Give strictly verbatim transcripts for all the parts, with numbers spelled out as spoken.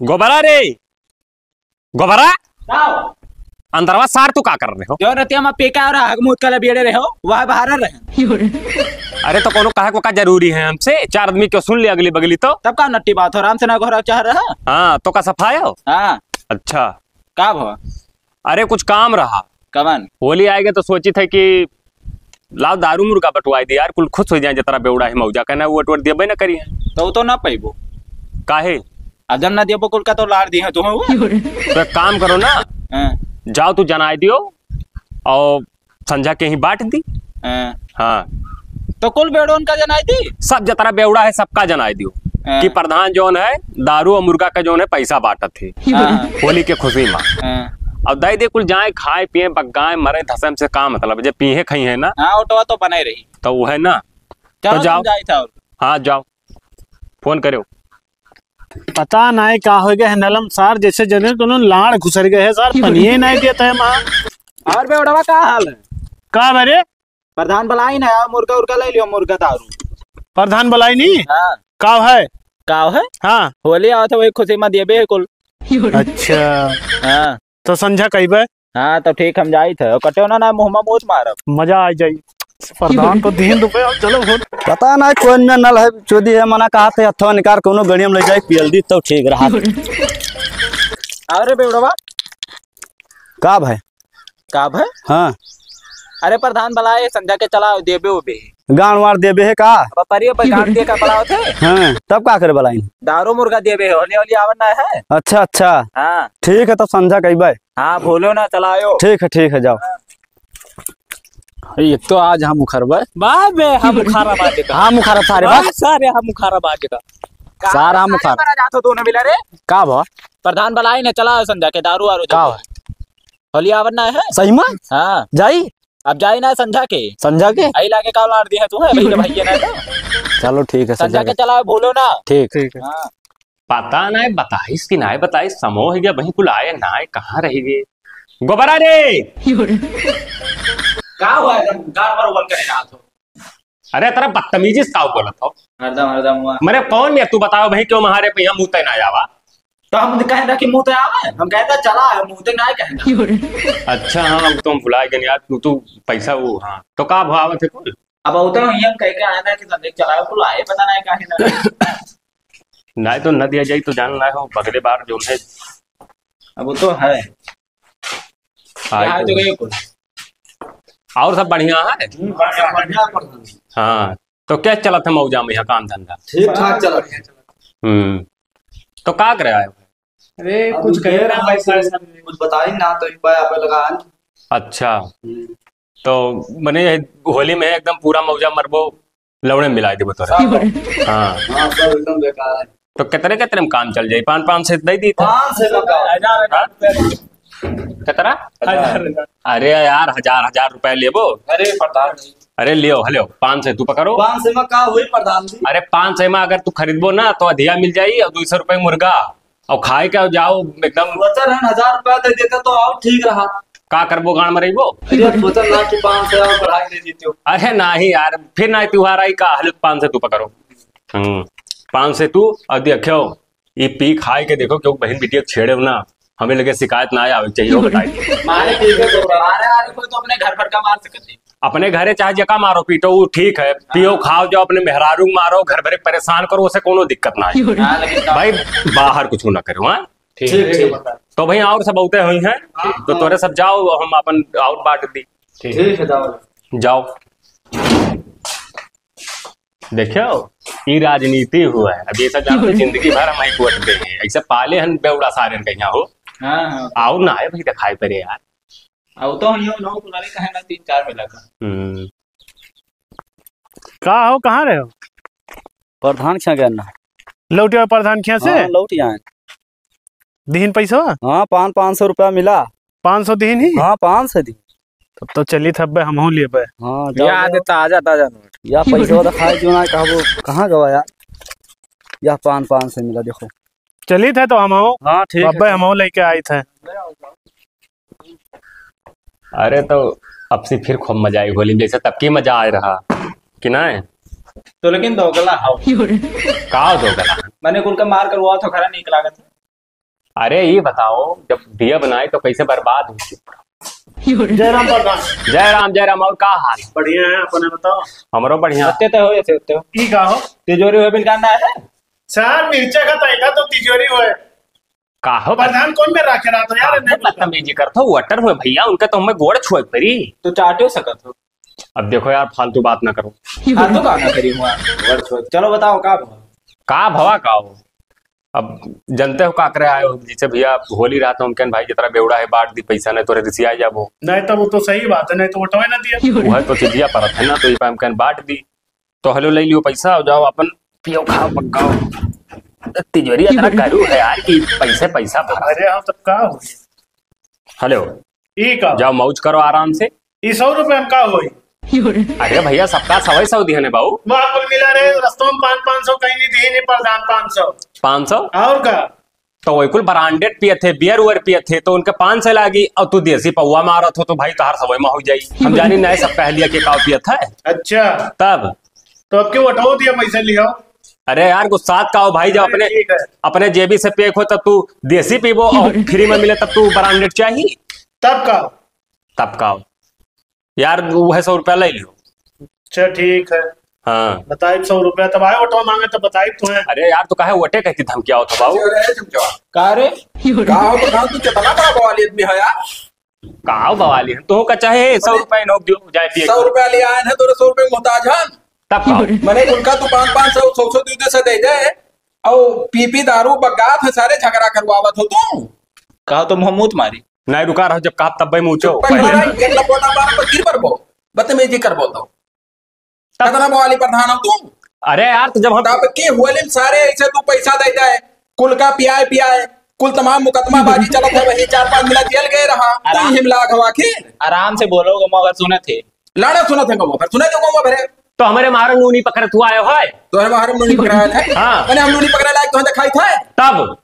गोबरा रे, गोबरा। का हो? अंदरवा सार तू का कर रहे हो? जो रतिया में पेका और हग मुत कला बियड़े रहे हो, वह बाहर रहे। अरे तो कोनो कहे को का जरूरी है हमसे? चार आदमी क्यों सुन ले अगली बगली तो? तब का नट्टी बात हो, आराम से ना घोरा चाह रहा। हाँ, तो का सफाई हो? हाँ। अच्छा। का भवा? अरे कुछ काम रहा। कवन? होली आएगा तो सोची थे कि लाओ दारू मुर्गा बटवाई दे यार, कुल खुश हो जाए, जतरा बेवड़ा है मौजा कहना, वो अटवर देबे न करी है। तो वो तो ना पैबो। काहे? अदम ना देबो कुल का तो लाड़ दी है तू। तो एक काम करो ना, हाँ। जाओ तू जनाई दियो और संझा के ही बांट दी। हाँ। हाँ। तो कुल बेवड़ोन का जनाई दी? सब जतरा बेवड़ा है सबका जनाई दियो हाँ। कि प्रधान जौन है दारू और मुर्गा का जौन है पैसा बांटत है हाँ। होली के खुशी में। हाँ। और दे दे कुल जाए खाए पिए बग्गाए मरे धसम से का मतलब, जब पीहे खाई है ना। हाँ, ओटवा तो बने रही। तो वो है ना। चलो तो जाओ। तुम जाई था और। हाँ जाओ, फोन करो। पता नाहीं का होइ गए है नलम सार, जैसे जने कोनो लाड़ घुसर गए है सार, पनिये नाहीं देत है माँ। और बेवड़वा का हाल है? का बरे? प्रधान बलाई ना, मुर्गा उर्गा ले लियो, मुर्गा दारू। प्रधान बलाई नी? हाँ। काव है? काव है? हाँ। होली आवत है, वही खुशी में देबे है कुल। अच्छा। हाँ। तो संझा कहिबे? हाँ, तो ठीक, हम जाइत है। कटे ना, ना, मुँह में मूत मारब। मजा आ जाई। प्रधान तो दीन रुपये, अब चलो, फोन। पता ना, कौन में नल है, चोदी है, मना कहा थे, हथवा निकार, कोनो गड़िया में ले जाए, पियल दी, तो ठीक रहा। अरे बेवड़वा। का भाई? का भाई? हाँ। अरे प्रधान बलाए, संझा के चला, देबे उबे। गांड वाड़ देबे है का? अब परियो पर गांड दे का बलाओ थे? हाँ, तब का करे बलाई? दारू मुर्गा देबे है, होली होली आवन ना है। अच्छा, अच्छा। हाँ। ठीक है, तब संझा कहिबे। हाँ, भूलो ना, चलायो। ठीक है, ठीक है, जाओ। अरे, एक तो आज हम उखरबे। बा बे, हम उखारा बाजे का। हम उखारा सारे बा। बा सारे हम उखारा बाजे का। सारा हम उखारा। मारा जात हो दोनों मिला रे। का भा? प्रधान बलाई ने चला संझा के दारू वारू का जब। भा? होली आवन ना है? सही में? हाँ। जाई? अब जाई ना संझा के। संझा के? आई लागे का लाड़ दिया तू है, भाई रे भैया ना तो। चलो ठीक है, संझा संझा के के। चला, भूलो ना। ठीक। ठीक है। हाँ। पता नाय बताइस कि नाय बताइस, समोह गया, वहीं कुल आए नाय, कहाँ रह गए? गोबरा रे! का हुआ एकदम गाड़ बरोबर करे रहा तो? अरे, तेरा बदतमीजी से का बोलत हो? हरदम, हरदम हुआ। मरे कौन है तू बताओ भाई, क्यों महारे पे यहाँ मुँह तय ना आवा? तो हम कहे ना कि मुँह तय आवे, हम कहे ना चला है, मुँह तय ना कहे ना। अच्छा, हाँ, अब तो हम भुला गए यार, तू, तू पैसा वो, हाँ। तो का भाव थे कुल? अब वो तो हम कह के आए ना कि संदीप चलाओ, कुल आए पता नहीं काहे ना। नाय तो न दिया जाई तो जान लाए हो, अगले बार जो है। अब वो तो है। हाँ, यहाँ तो तो गए कुछ। और सब बढ़िया है? हम्म, बढ़िया, बढ़िया, बढ़िया। हाँ, तो क्या चलत है मौजा में यहाँ काम धंधा? ठीक ठाक चलत है। हम्म, तो का करे आए हो? अरे, अब कुछ ये कहे ना, ना, पैसा वैसा नहीं। कुछ बताई ना, तो एक बार आप लगा। अच्छा, हम्म। तो मने होली में एकदम पूरा मौजा मरबो, लौड़े में मिला देबो तोरा। सब। हाँ। हाँ, सब एकदम बेकार है। तो कितने, कितने में काम चल जाई? पाँच, पाँच सौ दे दी था। पाँच सौ का? हजार, हजार रुपया। कितना? हजार, हजार। अरे यार, हजार, हजार रुपया लेबो? अरे प्रधान जी। अरे लियो, हेलो, पाँच सौ तू पकड़ो। पाँच सौ में का हुई प्रधान जी? अरे पाँच सौ में अगर तू खरीदबो ना तो अधिया मिल जाई और दो सौ रुपये मुर्गा। और खाए के जाओ एकदम। सोचा रहन हजार रुपया दे देता तो और ठीक रहा। का करबो, गांड मरइबो? अरे सोचा ना कि पाँच सौ और बढ़ा के दे देते हो। अरे नाही यार, फिर ना त्योहार आई का, हल पाँच सौ तू पकड़ो। हम्म, पाँच सौ तू और देखो, ये पी खाए के देखो, क्यों बहन बिटिया छेड़े हो ना, हमें लगे शिकायत ना आवे चाहिए, वो बताइए। मारे पी के तो अरे, अरे, कोई तो अपने घर पर का मार सकते हैं। अपने घरे चाहे जका मारो पीटो, वो ठीक है, पियो, हाँ। खाओ, जाओ, अपने मेहरारू मारो, घर भरे परेशान करो, उसे कोनो दिक्कत ना है। हाँ, लेकिन भाई, बाहर कुछ ना करो, हाँ? ठीक, ठीक, ठीक। ठीक। तो भाई, और सब बहुते हुई हैं, हाँ, तो हाँ। तोरे सब जाओ, हम अपन और बांट दी। ठीक। ठीक है, जाओ। जाओ। देखो, ई राजनीति हुआ है। अब ये सब जानते, जिंदगी भर हम एक वोट दे हैं। ऐसे पाले हन बेवड़ा सारे कहीं हो। हाँ, हाँ। और ना आए भाई, दिखाई पड़े यार। अब तो हम लोग पुराने कहे ना, तीन चार मिला का। हम्म। का हो, कहाँ रहे हो? प्रधान खिया गया ना। लौटे हो प्रधान खिया से? हाँ, लौट आए। दिहिन पैसा? हाँ, पाँच, पाँच सौ रुपया मिला। पाँच सौ दिहिन ही? हाँ, पाँच सौ दी। तब तो चली था बे, हमहूँ लेबे। हाँ, जाओ, याद जाओ। ताजा, ताजा नोट। या पैसा तो खाए जो ना कहबो, कहाँ गवा यार? या पान, पाँच सौ मिला, देखो। चली थे तो हमहूँ। हाँ, ठीक है। अबे हमहूँ लेके आई थे। अरे तो अब से फिर खूब मजा आई होली में, जैसे तब की मजा आ रहा कि ना? तो लेकिन दोगला हाव। का दोगला? मैंने कुल का मार करवा तो खरा नीक लागत है। अरे, ई बताओ, जब दिया बनाए तो कैसे बर्बाद हुई? जय राम प्रधान। जय राम, जय राम। और का हाल? बढ़िया है, अपने बताओ। हमरो बढ़िया। होते तो हो, ऐसे होते हो। ई का हो? तिजोरी हो बिल गाना है? सर, मिर्चा का तैला तो तिजोरी हो है। का हो? प्रधान कौन में राखे रहा था यार? का हो, बदतमीजी करत हो? वोटर हुए भैया, उनका तो हमें गोड़ छुए परी। तो चाटियो सकत हो। अब देखो यार, फालतू बात ना करो। फालतू बात ना करी हुआ। गोड़ छुए। चलो बताओ, का भवा? का भवा का हो? अब जनते हो का करे आए हो, जैसे भैया होली रहत है, हम कहन भाई जितना बेवड़ा है बांट दी पैसा, नहीं तोरे रिसिया जाबो। नहीं तो वो तो सही बात है, नहीं तो उठवे ना दिया। वह तो चिजिया परत है ना, तो ये पे हम कहन बांट दी। तो हलो ले लियो पैसा और जाओ अपन पियो खाओ पकाओ। तिजोरी इतना करू है यार कि पैसे पैसा भरा। अरे हाँ, तब का हो गया? हेलो। ई का? जाओ मौज करो आराम से। ई सौ रुपए में का होई? अरे भैया, सबका सौ सौ दिहने बाऊ। वहाँ कुल मिला रहे, रस्तों में पाँच, पाँच सौ कहीं नहीं दिए, नहीं प्रधान, पाँच सौ। पाँच सौ? और का? तो वही कुल ब्रांडेड पियत है, बियर उयर पियत है, तो उनके पाँच सौ लागी, और तू देसी पौवा मारत हो, तो भाई तोहार सवई में हो जाई। हम जानी नहीं, सब पहलिया के काव पियत है। अच्छा। तब? तो अब क्यों उठाओ दिया पैसा लिया? अरे यार, गुस्सात का हो भाई, जब अरे अपने, ठीक है। अपने जेबी से पैक हो, तब तू देसी पीबो और फ्री में मिले, तब तू ब्रांडेड चाही। तब का? तब का हो? यार, वो है, सौ रुपया ले लियो। अच्छा, ठीक है। हाँ। बताइब सौ रुपया, तब आए वोटवा मांगे, तब बताइब तो है। अरे यार, तू काहे वोटे कहती धमकिया होता बाबू? अरे, चुप जाओ। का रे? का हो प्रधान, तू कितना बड़ा बवाली आदमी है यार? का हो बवाली है? तू का चाहे सौ रुपया नोट दियो, जाए पिए। सौ रुपया ले आए हैं, तोरे सौ रुपये मोहताज हन। तब का हो? मने उनका तू पाँच, पाँच सौ, सौ, सौ दे दे से दे दे, और पी पी दारू बगात है, सारे झगड़ा करवावत हो तू। कहा तो मुँह मूत मारी। नहीं रुका रहो, जब कहा तब भाई मुँह चो। चुप्पे पहले। मारा, एक लपोटा मारा, पर गिर पर बो। बदतमीजी कर बो तो। तब कितना बवाली प्रधान हो तू? अरे यार, तो जब हम तब के होली में सारे ऐसे तू पैसा दे दे, कुल का पियाए पियाए, कुल तमाम मुकदमा बाजी चलत है, वही चार पाँच मिला जेल गए रहा, तू आराम। हिमला घवा के। आराम से बोलो, गमो अगर सुनत है। लाड़ा सुनत है गमो, फिर सुनत है गमो भरे। तो हमरे मारे नूनी पकड़त हुआ आयो है। तो हमारे मारे नूनी पकड़ाया है? हाँ। मैंने हम नूनी पकड़ा लायक तो दिखाई था? तब?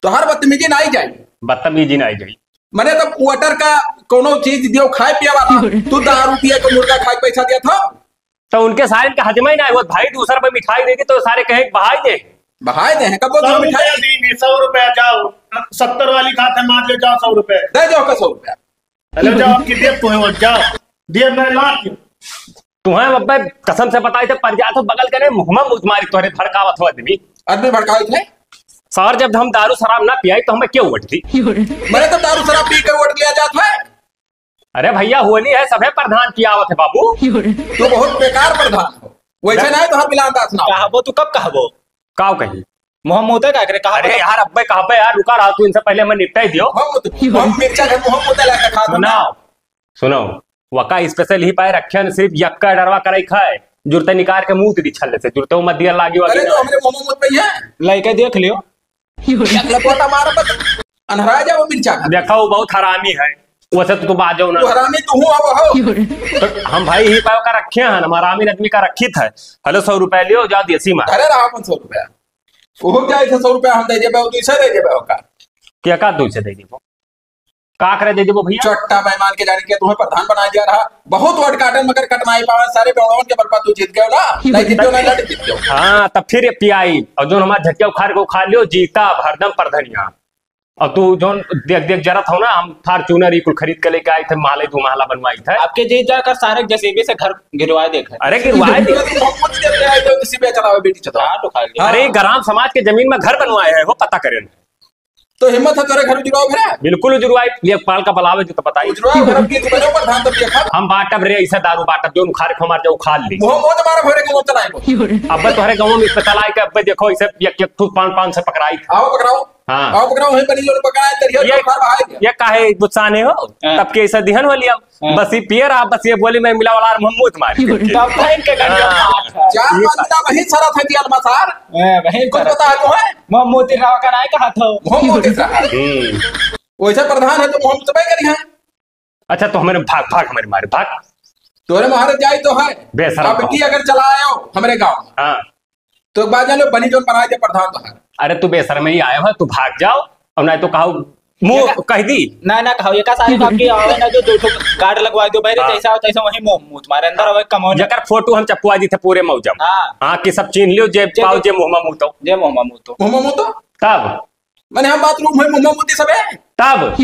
तोहार बदतमीजी ना आई जाई। बदतमीजी ना आई जाई। मने तब वोटर का कोनो चीज दियो खाए पिए वाला, तू दारू पिए को मुर्गा खाए के पैसा दिया था? तो उनके सारे का हजमा ही ना हुआ भाई, दूसरा पे मिठाई दे दी तो सारे कहे बहाई दे। बहाई दे, कब वो सौ मिठाई? रुपया दी, सौ रुपया जाओ, सत्तर वाली खाते मार ले जाओ सौ रुपया। दे दो का सौ रुपया। चलो जाओ, आपकी देख तुम्हें वो जाओ, दिए मैं लाख। तुम्हें अब्बे कसम से बताई थे, पर जा तो बगल करे, मुँह में मूत मारी तोहरे भड़कावत हो आदमी। आदमी भड़कावत है? सर, जब हम दारू शराब ना पियाई तो हमें क्यों वोट दी? मैंने तो दारू शराब पी के वोट लिया जाता है। अरे भैया, होली है, सभे प्रधान की आवत है बाबू। तू बहुत बेकार प्रधान हो, वैसे ना। ना है तो हम मिलान दास ना हो। कहबो तू कब कहबो? काव कही? मुँह मूते का करे, कहा अरे बता। यार, अब्बे कहबे यार, रुका रहा तू, इनसे पहले हमें निपटाई दियो। मुँह मूते, मुँह मिर्चा के मुँह मूते लाके खा दो ना। सुनाओ, सुनाओ, वका स्पेशल ही पाए रखे हैं, सिर्फ यक्का डरवा कराई खाए, जुरते निकार के मुँह दी छल्ले से, जुरते वो मत दिया लागी वाली अरे तो ना। हमरे मुँह मूत पे ही है। लइके देख लियो। एक लपोटा मार बस, अनहरा जाओ मिर्चा का। देखा, वो बहुत हरामी है, वैसे तो तू बाजो ना। तू हरामी तू हूँ, अब हो। तो हम भाई ही पाए का रखे हैं, हम हरामी आदमी का रखित है। हेलो, सौ रुपया लियो, जाओ देसी मार। अरे रहा अपन सौ रुपया। ओहो जाए थे सौ रुपया हम दे देबे, दुई सौ दे देबे ओका। क्या का दुई सौ दे देबो? का करे दे देबो भैया? चट्टा बेईमान के जाने के तुम्हें प्रधान बना दिया रहा। बहुत वोट काटन मगर कट नाई पावे, सारे बेवड़वन के बल पर तू जीत गयो ना। नहीं जीत गयो ना, लड़ जीत गयो। हाँ, तब फिर ये पियाई। और जो हमारा झटके उखाड़ के उखाड़ लियो, जीता हरदम प्रधनिया। और तू जोन देख देख जरत हो ना, हम Fortuner ई कुल खरीद के लेके आए थे, महले दो महला बनवाई थे। आपके जीत जाकर सारे जेसीबी से घर गिरवाए देखे। अरे गिरवाए दे। तुम खुद देख रहे हो, जेसीबी चलावे बेटी चलाओ। हाँ, तो खा लिया। अरे ग्राम समाज के जमीन में घर बनवाए हैं, वो पता करें। तो हिम्मत है तोरे घर उजड़ाओ भरा? बिल्कुल उजड़वाई, लेखपाल का बुलावे जो तो बताई। उजड़ाओ घर की तो बनो प्रधान तो देखा। हम बाटब रे, ऐसे दारू बाटब, जो उखाड़ के हमार जो उखाड़ ली। मुँह मोत मारा भरे के मोत लाइबो। अब्बे तोहरे गाँव में अस्पताल आए के अब्बे देखो, ऐसे एक, एक ठो पान, पान से पकड़ाई था। आओ पकड़ाओ। हाँ। आओ पकड़ाओ, वहीं पर ये लोग पकड़ाए, दरिया ये, उखाड़ बाहर गया। ये काहे गुस्सा नहीं हो? हाँ। तब के ऐसा दिहन वाली हम। हाँ। बस ये पिए रहा, बस ये बोली मैं मिला वाला मुँह मूत मार। तब बहन के गंजा हाँ। मार। चार ये मंजिला वही सरा था दिया मसार। हाँ, वही कुछ सरा। पता है तुम्हें? मुँह मूत रहा का नहीं कहा था। मुँह मूत रहा। हम्म। वैसे प्रधान है तो मुँह मूत करी है। अच्छा, तो हमारे भाग, भाग हमारे मारे, भाग। तोरे मारे जाई तो है। बेशरम अब की कहो। अगर चला आयो हमरे गाँव में, हाँ। तो एक बात जान लो, बनी जोन बनाए दे प्रधान तो है। अरे, तू बेशरम ही आयो है, तू भाग जाओ, और नहीं तो कहो, मुँह ये का कह दी। ना, ना कहो, ये का सारी बात की आवे ना, जो दो ठो कार्ड लगवा दो, बहरे हाँ। जैसा हो, तैसा वही मुँह, मुँह तुम्हारे अंदर आवे, कमो ना। जेकर फोटो हम चपवा दी थे पूरे मौजम। हाँ। हाँ, कि सब चीन्ह लियो, जे जे पाओ, दो जे मुँह में मुँह तो। जे मुँह में मुँह तो। मुँह में मुँह तो? तब? मने हम बाथरूम है, मुंह में मुती सबे। तब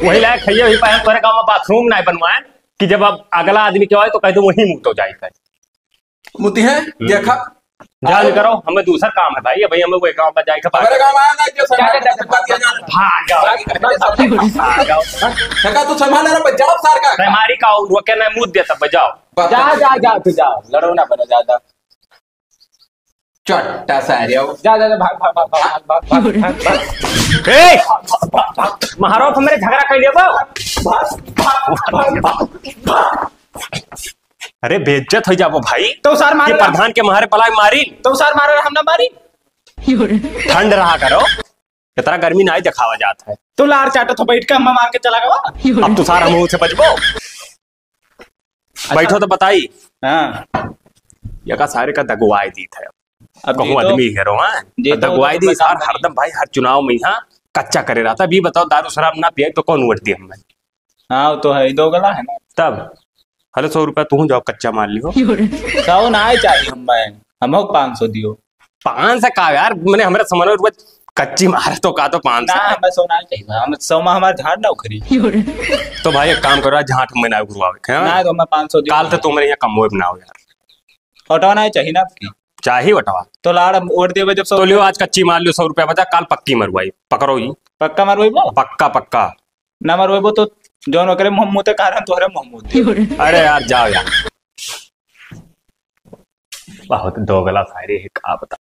वही लायक है, वही पाए तोरे गाँव में बाथरूम नाहीं बनवाए कि जब अब अगला आदमी के आए तो कह दो वहीं मुतो जाए कर। मुती है, हम्म। देखा। जान करो, हमें दूसर काम है भाई, भाई हमें वो गाँव पर जाए के हमारे गाँव आया ना, जो सरकार जा, जा, जा, को दिया जाना। भाग जाओ। भाग जाओ। भाग जाओ। सरकार तू संभाल रहा, बच जाओ सरकार का। हमारी का वो क्या ना मुद्दे तब बजाओ। बस। जा, जा, जा, तू जा, लड़ो ना बनो ज्यादा। चट्टा सारे आओ। जा, जा, जा, भाग, भाग, भाग। ए! महाराज, हमरे झगड़ा कर लिया बा। भाग, भाग, भाग, भाग, भाग। अरे, बेइज्जत हो जाबो भाई। तो सार मारे ये ला। प्रधान के मारे पलाई मारी। तो सार मारे ला, हम ना मारी। ठंड रहा करो, इतना गर्मी नाहीं दिखावा जात है। तो लार चाटत हो बैठ के, हम मार के चला गवा। अब तो सार हम से बचबो। अच्छा। बैठो तो बताई। हाँ। ये का सारे का दगुआई दीत है। अब कहूँ जी तो, आदमी हेरो, हाँ? जी तो दगुआई तो दी सार, हरदम भाई, हर चुनाव में यहाँ कच्चा करे रहता। अभी बताओ, दारू शराब ना पिए तो कौन वोट दिए हमें? हाँ, वो तो है, दो गला है ना। तब, हले सौ रुपया तू जाओ, कच्चा मार लियो। सौ ना आए चाहिए हम भाई, हम हो पाँच सौ दियो। पाँच सौ का यार, मैंने हमारे समझ में रोज कच्ची मार तो का तो पाँच सौ। ना, हमें सौ ना चाहिए, हम सौ में हमारे झाड़ ना उखड़ी। तो भाई, एक काम करो, आज झाट हमें ना उखड़वावे के, हाँ? ना, तो हमें पाँच सौ दियो। काल तो तुम्हारे यहाँ कमवे बनाओ यार। वोटवा ना चाहिए ना आपकी? चाही वोटवा। तो लाड़ वोट देवे जब सौ तो लियो, आज कच्ची मार लियो, सौ रुपया बचा, काल पक्की मरवाई, पकड़ो ही। पक्का मरवाई वो? पक्का, पक्का। ना मरवाई वो तो जौन ओकरे मुँह मुँह ते कारण तोहरे मुँह मुँह दे। अरे यार, जाओ यार। बहुत दोगला शायरी है, का बता।